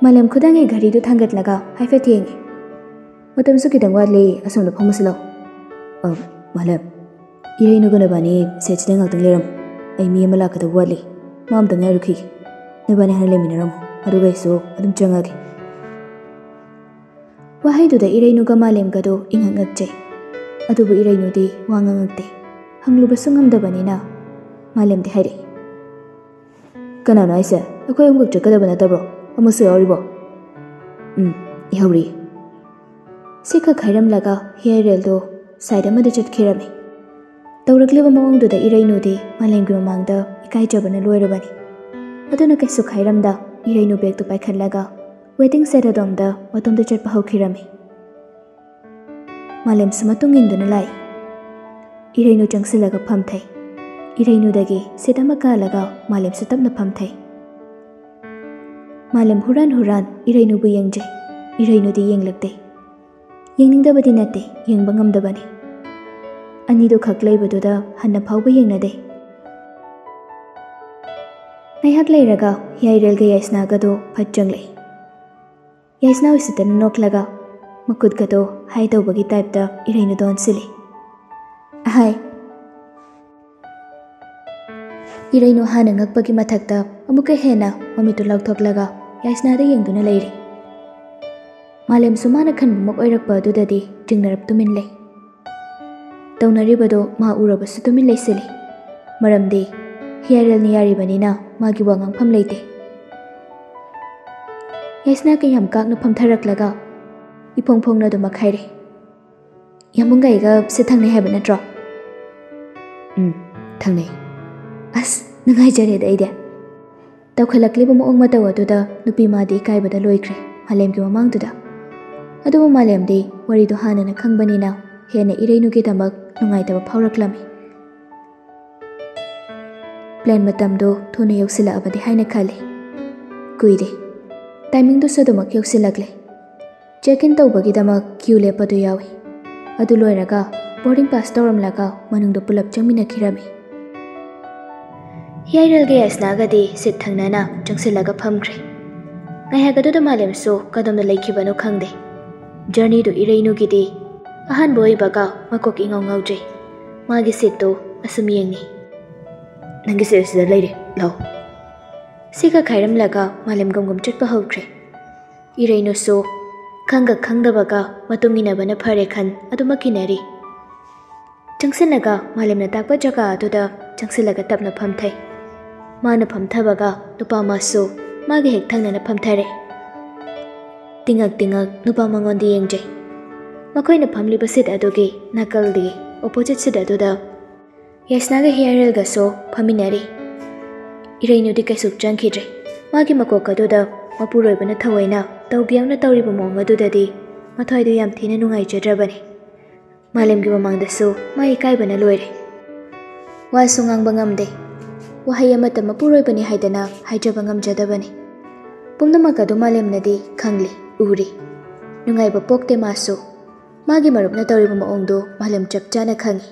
ꯃꯥꯂꯦꯝ ꯈꯨꯗꯥꯡꯒꯤ ꯘꯔꯤꯗꯨ ꯊꯥꯡꯒꯠꯂꯒ ꯍꯥꯏꯐꯦꯠ ꯌꯦꯡꯉꯤ꯫ "ꯃꯇꯝꯁꯨ ꯈꯤꯇꯪ ꯋꯥꯠꯂꯤ, ꯑꯁꯣꯝꯗ ꯐꯝꯃꯨꯁꯤ ꯂꯥꯎ꯫" "ꯑ, ꯃꯥꯂꯦꯝ, ꯏꯔꯩꯅꯨꯒ ꯅꯕꯥꯅꯤ ꯁꯦꯠꯁꯤꯗ ꯉꯥꯛꯇꯪ ꯂꯩꯔꯝꯃꯨ꯫ ꯑꯩ ꯃꯤ ꯑꯃ ꯂꯥꯛꯀꯗꯕ ꯋꯥꯠꯂꯤ, ꯃꯥ ꯑꯝꯇ ꯉꯥꯏꯔꯨꯈꯤꯒꯦ꯫ ꯅꯕꯥꯅꯤ ꯍꯥꯟꯅ ꯂꯩꯃꯤꯟꯅꯔꯝꯃꯨ, ꯑꯗꯨꯒ ꯑꯩꯁꯨ ꯑꯗꯨꯝ ꯆꯪꯉꯒꯦ꯫" ꯋꯥꯍꯩꯗꯨꯗ ꯏꯔꯩꯅꯨꯒ ꯃꯥꯂꯦꯝꯒꯗꯨ ꯏꯉꯛ ꯉꯛꯆꯩ꯫ ꯑꯗꯨꯕꯨ ꯏꯔꯩꯅꯨꯗꯤ ꯋꯥ ꯉꯥꯡꯉꯛꯇꯦ꯫ ꯍꯪꯂꯨꯕꯁꯨ ꯉꯝꯗꯕꯅꯤꯅ ꯃꯥꯂꯦꯝꯗꯤ ꯍꯥꯏꯔꯛꯏ, "ꯀꯅꯥꯅꯣ ꯍꯥꯏꯁꯦ? ꯑꯩꯈꯣꯏ ꯑꯍꯨꯝꯈꯛ ꯆꯠꯀꯗꯕ ꯅꯠꯇꯕ꯭ꯔꯣ? ꯑꯃꯁꯨ ꯌꯥꯎꯔꯤꯕꯣ?" "ꯎꯝ, ꯌꯥꯎꯔꯤ꯫" ꯁꯤꯈꯛ ꯍꯥꯏꯔꯝꯂꯒ ꯍꯤꯌꯥꯏꯔꯦꯜꯗꯨ ꯁꯥꯏꯠ ꯑꯃꯗ ꯆꯠꯈꯤꯔꯝꯃꯤ꯫ ꯇꯧꯔꯛꯂꯤꯕ ꯃꯑꯣꯡꯗꯨꯗ ꯏꯔꯩꯅꯨꯗꯤ ꯃꯥꯂꯦꯝꯒꯤ ꯃꯃꯥꯡꯗ ꯏꯀꯥꯏꯖꯕꯅ ꯂꯣꯏꯔꯕꯅꯤ꯫ ꯑꯗꯨꯅ ꯀꯩꯁꯨ ꯈꯥꯏꯔꯝꯗ ꯏꯔꯩꯅꯨ ꯕꯦꯒꯇꯨ ꯄꯥꯏꯈꯠꯂꯒ ꯋꯦꯇꯤꯡ ꯁꯦꯠ ꯑꯗꯣꯝꯗ ꯃꯇꯣꯝꯇ ꯆꯠꯄ ꯍꯧꯈꯤꯔꯝꯃꯤ꯫ ꯃꯥꯂꯦꯝꯁꯨ ꯃꯇꯨꯡ ꯏꯟꯗꯨꯅ ꯂꯥꯛꯏ꯫ ꯏꯔꯩꯅꯨ ꯆꯪꯁꯤꯜꯂꯒ ꯐꯝꯊꯩ꯫ ꯏꯔꯩꯅꯨꯗꯒꯤ ꯁꯤꯠ ꯑꯃ ꯀꯥꯜꯂꯒ ꯃꯥꯂꯦꯝꯁꯨ ꯇꯞꯅ ꯐꯝꯊꯩ꯫ ꯃꯥꯂꯦꯝ ꯍꯨꯔꯥꯟ ꯍꯨꯔꯥꯟ ꯏꯔꯩꯅꯨꯕꯨ ꯌꯦꯡꯖꯩ꯫ ꯏꯔꯩꯅꯨꯗꯤ ꯌꯦꯡꯂꯛꯇꯦ꯫ ꯌꯦꯡꯅꯤꯡꯗꯕꯗꯤ ꯅꯠꯇꯦ, ꯌꯦꯡꯕ ꯉꯝꯗꯕꯅꯤ꯫ ꯑꯅꯤꯗꯨ ꯈꯛ ꯂꯩꯕꯗꯨꯗ ꯍꯟꯅ ꯐꯥꯎꯕ ꯌꯦꯡꯅꯗꯦ꯫ ꯉꯥꯏꯍꯥꯛ ꯂꯩꯔꯒ ꯍꯤꯌꯥꯏꯔꯦꯜꯒ ꯌꯥꯏꯁꯅꯥꯒꯗꯣ ꯐꯠ ꯆꯪꯂꯛꯏ꯫ ꯌꯥꯏꯁꯅꯥ ꯎꯁꯤꯠꯇꯅ ꯅꯣꯛꯂꯒ ꯃꯈꯨꯠꯀꯗꯣ ꯍꯥꯏ ꯇꯧꯕꯒꯤ ꯇꯥꯏꯞꯇ ꯏꯔꯩꯅꯨꯗ ꯑꯣꯟꯁꯤꯜꯂꯤ꯫ ꯑꯍꯥꯏ! ꯏꯔꯩꯅꯨ ꯍꯥꯟꯅ ꯉꯛꯄꯒꯤ ꯃꯊꯛꯇ ꯑꯃꯨꯛꯀ ꯍꯦꯟꯅ ꯃꯃꯤꯠꯇꯨ ꯂꯥꯎꯊꯣꯛꯂꯒ ꯌꯥꯏꯁꯅꯥꯗ ꯌꯦꯡꯗꯨꯅ ꯂꯩꯔꯤ꯫ ꯃꯥꯂꯦꯝꯁꯨ ꯃꯥꯅ ꯈꯟꯕꯃꯛ ꯑꯣꯏꯔꯛꯄ ꯑꯗꯨꯗꯗꯤ ꯆꯤꯡꯅꯔꯞ ꯇꯨꯃꯤꯟ ꯂꯩ꯫ ꯇꯧꯅꯔꯤꯕꯗꯣ ꯃꯥ ꯎꯔꯕꯁꯨ ꯇꯨꯃꯤꯟ ꯂꯩꯁꯤꯜꯂꯤ꯫ ꯃꯔꯝꯗꯤ ꯍꯤꯌꯥꯏꯔꯦꯜꯅ ꯌꯥꯔꯤꯕꯅꯤꯅ ꯃꯥꯒꯤ ꯋꯥ ꯉꯥꯡꯐꯝ ꯂꯩꯇꯦ꯫ ꯌꯥꯏꯁꯅꯥ ꯀꯌꯥꯝ ꯀꯥꯛꯅ ꯐꯝꯊꯔꯛꯂꯒ ꯏꯐꯣꯡ ꯐꯣꯡꯅ ꯑꯗꯨꯃꯛ ꯍꯥꯏꯔꯦ꯫ "ꯌꯥꯝꯕꯨꯡꯒ ꯑꯩꯒ ꯁꯤꯠ ꯊꯪꯅꯩ ꯍꯥꯏꯕ ꯅꯠꯇ꯭ꯔꯣ?" "ꯎꯝ, ꯊꯪꯅꯩ꯫" "ꯑꯁ, ꯅꯨꯡꯉꯥꯏꯖꯔꯦꯗ ꯑꯩꯗꯤ꯫" ꯇꯧꯈꯠꯂꯛꯂꯤꯕ ꯃꯑꯣꯡ ꯃꯇꯧ ꯑꯗꯨꯗ ꯅꯨꯄꯤ ꯃꯥꯗꯤ ꯏꯀꯥꯏꯕꯗ ꯂꯣꯏꯈ꯭ꯔꯦ ꯃꯥꯂꯦꯝꯒꯤ ꯃꯃꯥꯡꯗꯨꯗ꯫ ꯑꯗꯨꯕꯨ ꯃꯥꯂꯦꯝꯗꯤ ꯋꯥꯔꯤꯗꯨ ꯍꯥꯟꯅꯅ ꯈꯪꯕꯅꯤꯅ ꯍꯦꯟꯅ ꯏꯔꯩꯅꯨꯒꯤꯗꯃꯛ ꯅꯨꯡꯉꯥꯏꯇꯕ ꯐꯥꯎꯔꯛꯂꯝꯃꯤ꯫ ꯄ꯭ꯂꯦꯟ ꯃꯇꯝꯗꯨ ꯊꯨꯅ ꯌꯧꯁꯤꯜꯂꯛꯑꯕꯗꯤ ꯍꯥꯏꯅ ꯈꯜꯂꯤ꯫ ꯀꯨꯏꯔꯦ꯫ ꯇꯥꯏꯃꯤꯡꯗꯨꯁꯨ ꯑꯗꯨꯃꯛ ꯌꯧꯁꯤꯜꯂꯛꯂꯦ꯫ ꯆꯦꯛ ꯏꯟ ꯇꯧꯕꯒꯤꯗꯃꯛ ꯀ꯭ꯌꯨ ꯂꯦꯞꯄꯗꯨ ꯌꯥꯎꯏ꯫ ꯑꯗꯨ ꯂꯣꯏꯔꯒ ꯕꯣꯔꯗꯤꯡ ꯄꯥꯁ ꯇꯧꯔꯝꯂꯒ ꯃꯅꯨꯡꯗ ꯄꯨꯂꯞ ꯆꯪꯃꯤꯟꯅꯈꯤꯔꯝꯃꯤ꯫ ꯍꯤꯌꯥꯏꯔꯦꯜꯒ ꯌꯥꯏꯁꯅꯥꯒꯗꯤ ꯁꯤꯠ ꯊꯪꯅꯅ ꯆꯪꯁꯤꯜꯂꯒ ꯐꯝꯈ꯭ꯔꯦ꯫ ꯉꯥꯏꯍꯥꯛ ꯑꯗꯨꯗ ꯃꯥꯂꯦꯝꯁꯨ ꯀꯗꯣꯝꯗ ꯂꯩꯈꯤꯕꯅꯣ ꯈꯪꯗꯦ꯫ ꯖꯔꯅꯤꯗꯨ ꯏꯔꯩꯅꯨꯒꯤꯗꯤ ꯑꯍꯥꯟꯕ ꯑꯣꯏꯕꯒ ꯃꯀꯣꯛ ꯏꯉꯥꯎ ꯉꯥꯎꯖꯩ꯫ ꯃꯥꯒꯤ ꯁꯤꯠꯇꯨ ꯑꯁꯨꯝ ꯌꯦꯡꯉꯤ꯫ "ꯅꯪꯒꯤ ꯁꯤꯠ ꯑꯁꯤꯗ ꯂꯩꯔꯦ, ꯂꯥꯎ꯫" ꯁꯤꯒ ꯈꯥꯏꯔꯝꯂꯒ ꯃꯥꯂꯦꯝ ꯒꯝꯒꯝ ꯆꯠꯄ ꯍꯧꯈ꯭ꯔꯦ꯫ ꯏꯔꯩꯅꯨꯁꯨ ꯈꯪꯒ ꯈꯪꯗꯕꯒ ꯃꯇꯨꯡ ꯏꯟꯅꯕꯅ ꯐꯔꯦ ꯈꯟ ꯑꯗꯨꯃꯛ ꯏꯟꯅꯔꯤ꯫ ꯆꯪꯁꯤꯜꯂꯒ ꯃꯥꯂꯦꯝꯅ ꯇꯥꯛꯄ ꯖꯒꯥ ꯑꯗꯨꯗ ꯆꯪꯁꯤꯜꯂꯒ ꯇꯞꯅ ꯐꯝꯊꯩ꯫ ꯃꯥꯅ ꯐꯝꯊꯕꯒ ꯅꯨꯄꯥ ꯑꯃꯁꯨ ꯃꯥꯒꯤ ꯍꯦꯛ ꯊꯪꯅꯅ ꯐꯝꯊꯔꯦ꯫ ꯇꯤꯡꯉꯛ ꯇꯤꯡꯉꯛ ꯅꯨꯄꯥ ꯃꯉꯣꯟꯗ ꯌꯦꯡꯖꯩ꯫ ꯃꯈꯣꯏꯅ ꯐꯝꯂꯤꯕ ꯁꯤꯠ ꯑꯗꯨꯒꯤ ꯅꯥꯀꯜꯒꯤ ꯑꯣꯄꯣꯖꯤꯠ ꯁꯤꯠ ꯑꯗꯨꯗ ꯌꯥꯏꯁꯅꯥꯒ ꯍꯤꯌꯥꯏꯔꯦꯜꯒꯁꯨ ꯐꯝꯃꯤꯟꯅꯔꯤ꯫ ꯏꯔꯩꯅꯨꯗꯤ ꯀꯩꯁꯨ ꯆꯪꯈꯤꯗ꯭ꯔꯦ꯫ ꯃꯥꯒꯤ ꯃꯀꯣꯛ ꯑꯗꯨꯗ ꯃꯄꯨꯔꯣꯏꯕꯅ ꯊꯑꯣꯏꯅ ꯇꯧꯒꯦ ꯌꯥꯎꯅ ꯇꯧꯔꯤꯕ ꯃꯑꯣꯡ ꯑꯗꯨꯗꯗꯤ ꯃꯊ꯭ꯋꯥꯏꯗꯨ ꯌꯥꯝ ꯊꯤꯅ ꯅꯨꯡꯉꯥꯏꯖꯗ꯭ꯔꯕꯅꯤ꯫ ꯃꯥꯂꯦꯝꯒꯤ ꯃꯃꯥꯡꯗꯁꯨ ꯃꯥ ꯏꯀꯥꯏꯕꯅ ꯂꯣꯏꯔꯦ꯫ ꯋꯥꯁꯨ ꯉꯥꯡꯕ ꯉꯝꯗꯦ꯫ ꯋꯥꯍꯩ ꯑꯃꯠꯇ ꯃꯄꯨꯔꯣꯏꯕꯅꯤ ꯍꯥꯏꯗꯅ ꯍꯥꯏꯖꯕ ꯉꯝꯖꯗꯕꯅꯤ꯫ ꯄꯨꯝꯅꯃꯛ ꯑꯗꯨ ꯃꯥꯂꯦꯝꯅꯗꯤ ꯈꯪꯂꯤ, ꯎꯔꯤ꯫ ꯅꯨꯡꯉꯥꯏꯕ ꯄꯣꯛꯇꯦ ꯃꯥꯁꯨ꯫ ꯃꯥꯒꯤ ꯃꯔꯨꯞꯅ ꯇꯧꯔꯤꯕ ꯃꯑꯣꯡꯗꯨ ꯃꯥꯂꯦꯝ ꯆꯞ ꯆꯥꯅ ꯈꯪꯏ꯫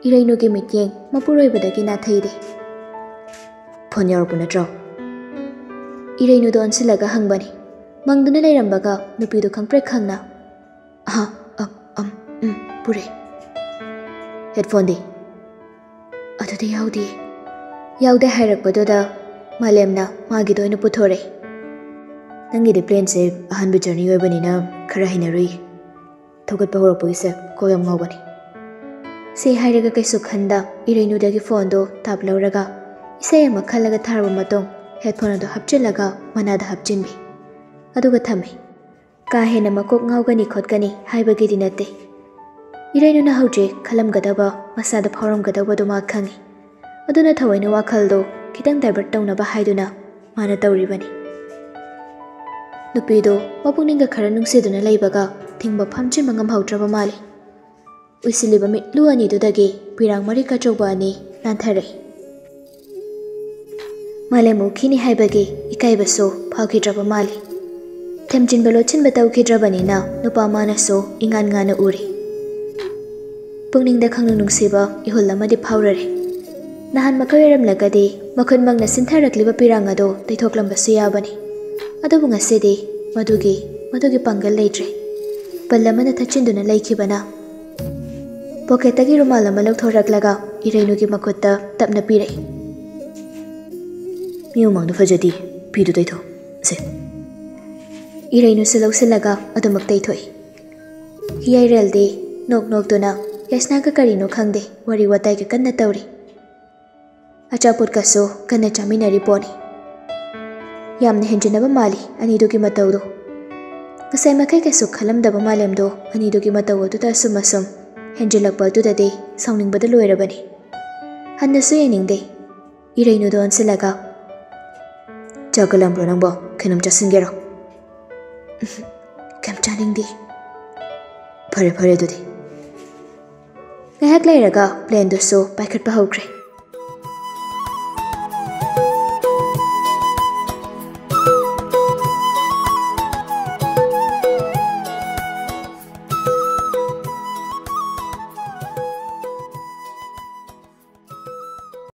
ꯏꯔꯩꯅꯨꯒꯤ ꯃꯤꯠꯌꯦꯡ ꯃꯄꯨꯔꯣꯏꯕꯗꯒꯤ ꯅꯥꯊꯩꯗꯦ꯫ "ꯐꯣꯟ ꯌꯥꯎꯔꯛꯄ ꯅꯠꯇ꯭ꯔꯣ?" ꯏꯔꯩꯅꯨꯗ ꯑꯣꯟꯁꯤꯜꯂꯒ ꯍꯪꯕꯅꯤ꯫ ꯃꯪꯗꯨꯅ ꯂꯩꯔꯝꯕꯒ ꯅꯨꯄꯤꯗꯨ ꯈꯪꯄ꯭ꯔꯦꯛ ꯈꯪꯅ, "ꯑꯍ, ꯑꯝ, ꯑꯝ, ꯎꯝ, ꯄꯨꯔꯦ꯫ ꯍꯦꯠꯐꯣꯟꯗꯤ?" "ꯑꯗꯨꯗꯤ ꯌꯥꯎꯗꯦ꯫" ꯌꯥꯎꯗꯦ ꯍꯥꯏꯔꯛꯄꯗꯨꯗ ꯃꯥꯂꯦꯝꯅ ꯃꯥꯒꯤꯗ ꯑꯣꯏꯅ ꯄꯨꯊꯣꯔꯛꯏ꯫ "ꯅꯪꯒꯤꯗꯤ ꯄ꯭ꯂꯦꯟꯁꯦ ꯑꯍꯥꯟꯕ ꯖꯔꯅꯤ ꯑꯣꯏꯕꯅꯤꯅ ꯈꯔ ꯍꯩꯅꯔꯨꯏ꯫ ꯊꯧꯒꯠꯄ ꯍꯧꯔꯛꯄꯒꯤꯁꯦ ꯀꯣꯛ ꯌꯥꯝ ꯉꯥꯎꯕꯅꯤ"꯫ ꯁꯤ ꯍꯥꯏꯔꯒ ꯀꯩꯁꯨ ꯈꯟꯗ ꯏꯔꯩꯅꯨꯗꯒꯤ ꯐꯣꯟꯗꯣ ꯇꯥꯞ ꯂꯧꯔꯒ ꯏꯁꯩ ꯑꯃ ꯈꯜꯂꯒ ꯊꯥꯔꯕ ꯃꯇꯨꯡ, ꯍꯦꯗꯐꯣꯟ ꯑꯗꯨ ꯍꯥꯞꯆꯤꯜꯂꯒ ꯃꯅꯥꯗ ꯍꯥꯞꯆꯤꯟꯕꯤ꯫ ꯑꯗꯨꯒ ꯊꯝꯃꯤ꯫ ꯀꯥ ꯍꯦꯟꯅ ꯃꯀꯣꯛ ꯉꯥꯎꯒꯅꯤ ꯈꯣꯠꯀꯅꯤ ꯍꯥꯏꯕꯒꯤꯗꯤ ꯅꯠꯇꯦ꯫ ꯏꯔꯩꯅꯨꯅ ꯍꯧꯖꯤꯛ ꯈꯜꯂꯝꯒꯗꯕ, ꯃꯁꯥꯗ ꯐꯥꯎꯔꯝꯒꯗꯧꯕꯗꯨ ꯃꯥ ꯈꯪꯏ꯫ ꯑꯗꯨꯅ ꯊꯑꯣꯏꯅ ꯋꯥꯈꯜꯗꯣ ꯈꯤꯇꯪ ꯗꯥꯏꯚꯔꯠ ꯇꯧꯅꯕ ꯍꯥꯏꯗꯨꯅ ꯃꯥꯅ ꯇꯧꯔꯤꯕꯅꯤ꯫ ꯅꯨꯄꯤꯗꯣ ꯃꯄꯨꯛꯅꯤꯡꯒ ꯈꯔ ꯅꯨꯡꯁꯤꯗꯨꯅ ꯂꯩꯕꯒ ꯊꯤꯡꯕ ꯐꯝꯖꯤꯟꯕ ꯉꯝꯍꯧꯗ꯭ꯔꯕ ꯃꯥꯜꯂꯤ꯫ ꯎꯏꯁꯤꯜꯂꯤꯕ ꯃꯤꯠꯂꯨ ꯑꯅꯤꯗꯨꯗꯒꯤ ꯄꯤꯔꯥꯡ ꯃꯔꯤꯛ ꯑꯆꯧꯕ ꯑꯅꯤ ꯅꯥꯟꯊꯔꯛꯏ꯫ ꯃꯥꯂꯦꯝ ꯎꯈꯤꯅꯤ ꯍꯥꯏꯕꯒꯤ ꯏꯀꯥꯏꯕꯁꯨ ꯐꯥꯎꯈꯤꯗ꯭ꯔꯕ ꯃꯥꯜꯂꯤ꯫ ꯊꯦꯝꯖꯤꯟꯕ ꯂꯣꯠꯁꯤꯟꯕ ꯇꯧꯈꯤꯗ꯭ꯔꯕꯅꯤꯅ ꯅꯨꯄꯥ ꯃꯥꯅꯁꯨ ꯏꯉꯥꯟ ꯉꯥꯟꯅ ꯎꯔꯤ꯫ ꯄꯨꯛꯅꯤꯡꯗ ꯈꯪꯅꯨꯡ ꯅꯨꯡꯁꯤꯕ ꯏꯍꯨꯜ ꯑꯃꯗꯤ ꯐꯥꯎꯔꯔꯦ꯫ ꯅꯍꯥꯟ ꯃꯈꯩ ꯑꯣꯏꯔꯝꯂꯒꯗꯤ ꯃꯈꯨꯠꯃꯛꯅ ꯁꯤꯟꯊꯔꯛꯂꯤꯕ ꯄꯤꯔꯥꯡ ꯑꯗꯨ ꯇꯩꯊꯣꯛꯂꯝꯕꯁꯨ ꯌꯥꯕꯅꯤ꯫ ꯑꯗꯨꯕꯨ ꯉꯁꯤꯗꯤ ꯃꯗꯨꯒꯤ, ꯃꯗꯨꯒꯤ ꯄꯥꯡꯒꯜ ꯂꯩꯇ꯭ꯔꯦ꯫ ꯄꯜ ꯑꯃꯅ ꯊꯠꯆꯤꯟꯗꯨꯅ ꯂꯩꯈꯤꯕꯅ ꯄꯣꯀꯦꯠꯇꯒꯤ ꯔꯨꯃꯥꯜ ꯑꯃ ꯂꯧꯊꯣꯔꯛꯂꯒ ꯏꯔꯩꯅꯨꯒꯤ ꯃꯈꯨꯠꯇ ꯇꯞꯅ ꯄꯤꯔꯛꯏ꯫ "ꯃꯤ ꯃꯃꯥꯡꯗ ꯐꯖꯗꯦ, ꯐꯤꯗꯨ ꯇꯩꯊꯣꯛ ꯁꯦ"꯫ ꯏꯔꯩꯅꯨꯁꯨ ꯂꯧꯁꯤꯜꯂꯒ ꯑꯗꯨꯃꯛ ꯇꯩꯊꯣꯛꯏ꯫ ꯍꯤꯌꯥꯏꯔꯦꯜꯗꯤ ꯅꯣꯛ ꯅꯣꯛꯇꯨꯅ ꯌꯥꯏꯁꯅꯥꯒ ꯀꯔꯤꯅꯣ ꯈꯪꯗꯦ ꯋꯥꯔꯤ ꯋꯥꯇꯥꯏꯒ ꯀꯟꯅ ꯇꯧꯔꯤ꯫ ꯑꯆꯥꯄꯣꯠꯀꯁꯨ ꯀꯟꯅ ꯆꯥꯃꯤꯟꯅꯔꯤ ꯄꯣꯠꯅꯤ꯫ ꯌꯥꯝꯅ ꯍꯦꯟꯖꯤꯟꯅꯕ ꯃꯥꯜꯂꯤ ꯑꯅꯤꯗꯨꯒꯤ ꯃꯇꯧꯗꯣ꯫ ꯉꯁꯥꯏ ꯃꯈꯩ ꯀꯩꯁꯨ ꯈꯜꯂꯝꯗꯕ ꯃꯥꯂꯦꯝꯗꯣ ꯑꯅꯤꯗꯨꯒꯤ ꯃꯇꯧ ꯑꯗꯨꯗ ꯑꯁꯨꯝ ꯑꯁꯨꯝ ꯍꯦꯟꯖꯤꯜꯂꯛꯄ ꯑꯗꯨꯗꯗꯤ ꯁꯥꯎꯅꯤꯡꯕꯗ ꯂꯣꯏꯔꯕꯅꯤ꯫ ꯍꯟꯅꯁꯨ ꯌꯦꯡꯅꯤꯡꯗꯦ꯫ ꯏꯔꯩꯅꯨꯗ ꯑꯣꯟꯁꯤꯜꯂꯒ, "ꯆꯥꯛ ꯀꯜꯂꯝꯕ꯭ꯔꯣ ꯅꯪꯕꯣ? ꯀꯩꯅꯣꯝ ꯆꯥꯁꯤꯟꯒꯦꯔꯣ?" "ꯀꯩꯝ ꯆꯥꯅꯤꯡꯗꯦ"꯫ "ꯐꯔꯦ, ꯐꯔꯦ ꯑꯗꯨꯗꯤ"꯫ ꯉꯥꯏꯍꯥꯛ ꯂꯩꯔꯒ ꯄ꯭ꯂꯦꯟꯗꯨꯁꯨ ꯄꯥꯏꯈꯠꯄ ꯍꯧꯈ꯭ꯔꯦ꯫